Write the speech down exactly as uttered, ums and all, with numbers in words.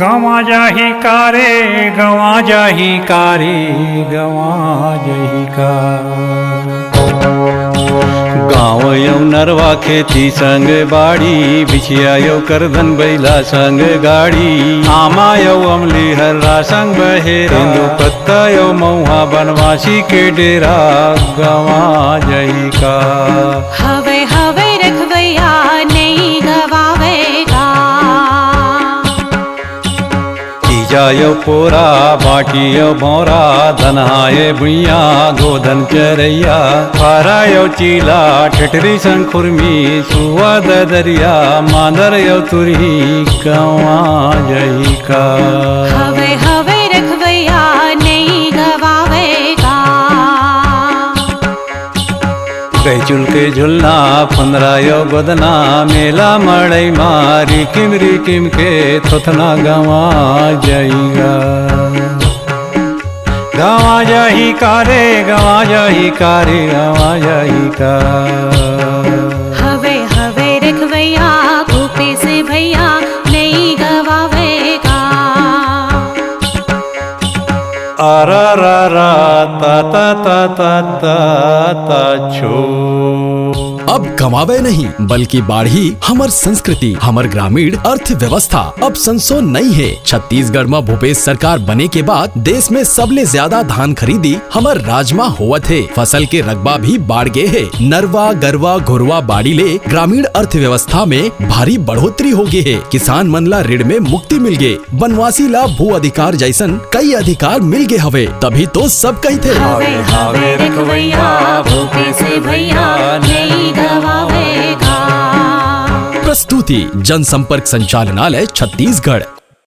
गंवा जाही का रे, गंवा जाही का रे, गंवा जाही का। गाँव अउ नरवा, खेती संग बाड़ी, बिछिया अउ करधन, बइला संग गाड़ी, आमा अउ अमली, हर्रा संग बहेरा, तेंदू पत्ता अउ मउहा, बनवासी के डेरा, गंवा जाही का। हवय हवय रखवइया, नइ गवावय का। तीजा अउ पोरा, बाँटी अउ भौंरा, धनहा ए भुइयाँ, गोधन चरइया, फारा अउ चीला, ठेठरी संग खुरमी, सुवा ददरिया, मांदर अउ तुरही, गंवा जाही का। हवय हवय रखवइया, नइ गवावय का। गैचुल के झुलना, फुंदरा अउ गोदना, मेला मड़ई मा, रिकिम रिकिम के थोथना, गंवा जाही का। गंवा जाही का रे, गंवा जाही का रे, गंवा जाही का। हवय हवय रखवइया, भूपेश भइया, नइ गवावय का। अरा रा रा, ता ता ता ता ता ता छो। अब गंवावय नहीं, बल्कि बाढ़ही हमर संस्कृति, हमर ग्रामीण अर्थव्यवस्था। अब संसो नइ हे। छत्तीसगढ़ म भूपेश सरकार बने के बाद देश में सबले ज्यादा धान खरीदी हमर राज म होवत हे। फसल के रकबा भी बाढ़ गे हे। नरवा, गरवा, घुरवा बाड़ी ले ग्रामीण अर्थव्यवस्था में भारी बढ़ोतरी हो गे हे। किसान मन ला ऋण में मुक्ति मिल गे। बनवासी ला भू अधिकार जइसन कई अधिकार मिल गे हवे, तभी तो सब कहिथे। हवे, हवे रखवइया, भूपेश भइया, नइ गवावय का। प्रस्तुति, जनसंपर्क संचालनालय, छत्तीसगढ़।